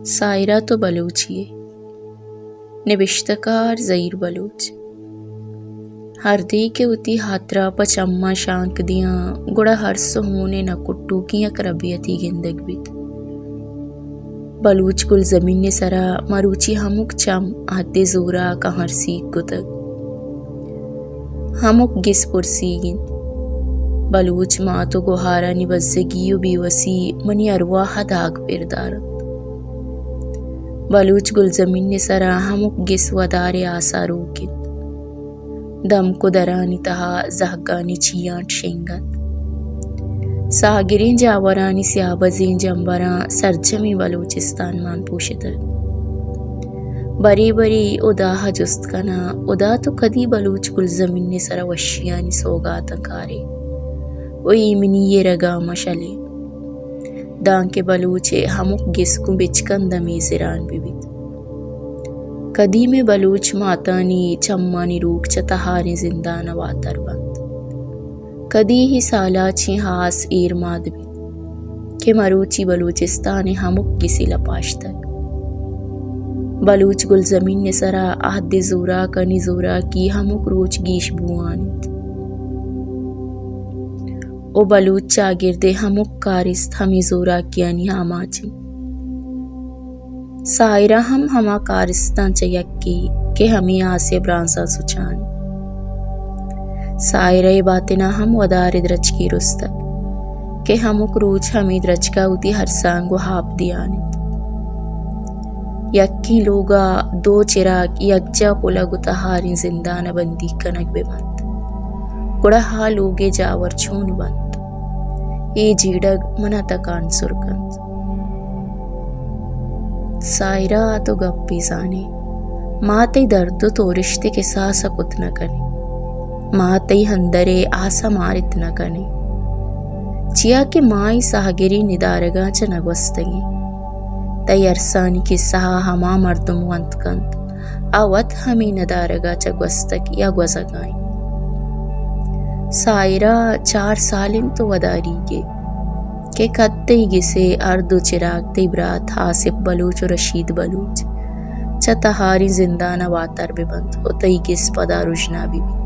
سائرہ تو بلوچی ئے۔ نبشتہ کار زہیر بلوچ۔ ہردے کہ وتی ہاترا پہ چماں شانک دیاں، گڑا ہرس ءُ ہون ءِ نہ کٹوکیں یک ربیتے گندگ بیت۔ بلوچ گلزمین ءِ سرا مروچی ہمک چم عہد ءِ زوراکاں ہرسیگ کتگ۔ ہمک گس پرسیگ انت۔ بلوچ مات ءُ گہارانی بزگی ءُ بیوسی منی ارواہ ءَ داگ پر دار انت۔ بلوچ گلزمین ءِ سرا ہمک گس ودار ءِ آساروک انت۔ دمک ءُ درانی تہا زہگانی چیانٹ شنگ انت۔ ساہگریں جاورانی سیاہ بزیں جمبراں سرجمیں بلوچستان مان پوشتگ۔ برے برے ہدا ءَ جست کناں، ہدا تو کدی بلوچ گلزمین ءِ سرا وشیانی سوگاتاں کارے ءُ ایمنی ءِ رگاماں شلے؟ دانکہ بلوچ ءِ ہمک گس گوں بچکند ءَ میزران بہ بیت۔ کدی مئے بلوچ ماتانی چمانی روک چہ تہاریں زندان ءَ واتر بنت؟ کدی اے سالاچیں ہاس ایر ماد بیت کہ مروچی بلوچستان ءِ ہمک گسے لپاشتگ؟ بلوچ گلزمین ءِ سرا عہد ءِ زوراکانی زوراکی ہمک روچ گیش بوان انت۔ ءُ بلوچ چاگرد ءِ ہمک کارست ہمے زوراکیانی آماچ انت۔ سائرہ ہم ہما کارستاں چہ یکے کہ ہمے آس ءِ برانزاں سچان انت۔ سائرہ ءِ باتن ءَ ہم ودار ءِ درچکے رستگ کہ ہمک روچ ہمے درچک ءَ وتی ہرسانگ ءُ ہاپ دیان انت۔ یکیں لوگ ءَ دو چراگ یکجاہ پلگ ءُ تہاریں زندان ءَ بندیگ کنگ بہ بنت، گڑا آ لوگ ءِ جاور چون بنت؟ اے جیڑگ من ءَ تکانسر کنت۔ سائرہ، تو گپے زان ئے، ما تئی درد ءُ تورشت ءِ کساس ءَ کت نہ کن ایں۔ ما تئی اندر ءِ آس ءَ مارت نہ کن ایں۔ چیا کہ ما اے ساہگریں ندارگاں چہ نہ گوستگ ایں۔ تئی ارسانی کسہ ءَ ہما مردم ونت کنت، آ وت ہمے ندارگ ءَ چہ گوستگ یا گوزگ ءَ انت۔ سائرہ، چار سال انت تو وداریگ ئے کہ کد تئی گس ءِ ہر دو چراگ تئی برات آصف بلوچ ءُ رشید بلوچ چہ تہاریں زندان ءَ واتر بہ بنت ءُ تئی گس پدا رژنا بہ بیت۔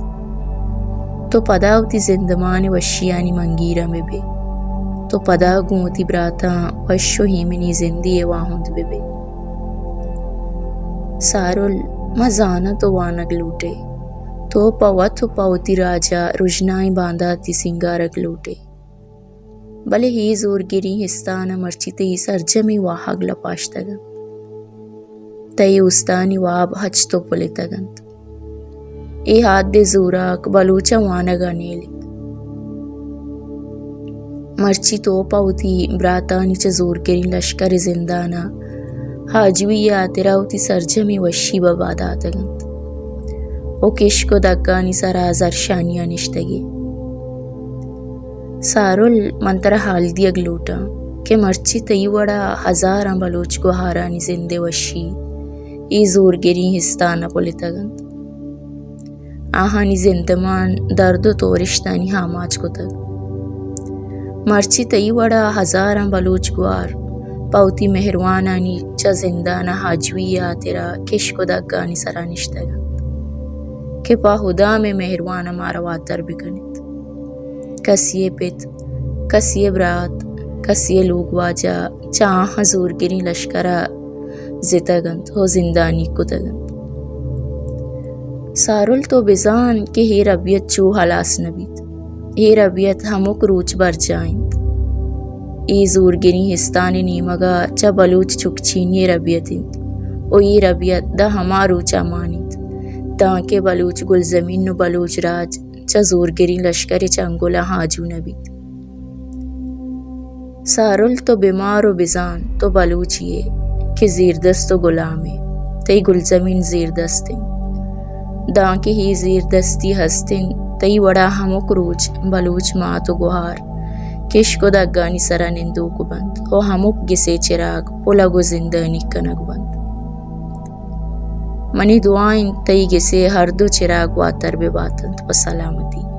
تو پدا وتی زندمان ءِ وشیانی منگیراں بہ بئے۔ تو پدا گوں وتی براتاں وش ءُ ایمنی زندے ءِ واہند بہ بئے۔ سارل، ما زاناں تو وانگ لوٹ ئے۔ تو پہ وت ءُ پہ وتی راج ءَ رژنائیں بانداتی سینگارگ لوٹ ئے۔ بلے اے زورگریں استان ءَ مرچی تئی سرجمیں واہگ لپاشتگ انت۔ تئی اوستانی واب ہچ تو پلتگ انت۔ اے عہد ءِ زوراک بلوچ ءَ وانگ ءَ نیل انت۔ مرچی تو پہ وتی براتانی چہ زورگریں لشکر ءِ زندان ءَ آجوئی ءِ ہاترا وتی سرجمیں وشی ببا داتگ انت ءُ کشک ءُ دگانی سرا زرشانیاں نشتگ ئے۔ سارل، من ترا حال دیگ لوٹاں کہ مرچی تئی وڑا ہزاراں بلوچ گوہارانی زند ءِ وشی اے زورگریں استان ءَ پلتگ انت۔ آہانی زندمان درد ءُ تورشتانی آماچ کتگ۔ مرچی تئی وڑا ہزاراں بلوچ گوہار پہ وتی مہروانانی چہ زندان ءَ آجوئی ءِ ہاترا کشک ءُ دگانی سرا نشتگ انت کہ پہ ہدا مئے مہروان ءَ مارا واتر بہ کن ات۔ کسی ءِ پت، کسی ءِ برات، کسی ءِ لوگواجہ چہ آہاں زورگریں لشکر ءَ زتگ انت ءُ زندانی کتگ انت۔ سارل، تو بزان کہ اے ربیت چو ہلاس نہ بیت۔ اے ربیت ہمک روچ برجاہ انت۔ اے زورگریں استان ءِ نیمگ ءَ چہ بلوچ چکچینی ءِ ربیت انت ءُ اے ربیت داں ہما روچ ءَ مان انت دانکہ بلوچ گلزمین ءُ بلوچ راج چہ زورگریں لشکر ءِ چنگلاں آجو نہ بیت۔ سارل، تو بمار ءُ بزان، تو بلوچے ئے کہ زیردست ءُ گلام ئے۔ تئی گلزمین زیردست انت۔ دانکہ اے زیردستی ہست انت، تئی وڑا ہمک روچ بلوچ مات ءُ گوہار کشک ءُ دگانی سرا نندوک بنت ءُ ہمک گس ءِ چراگ پلگ ءُ زندانی کنگ بنت۔ منی دعا انت تئی گس ءِ ہر دو چراگ واتر بہ باتنت پہ سلامتی۔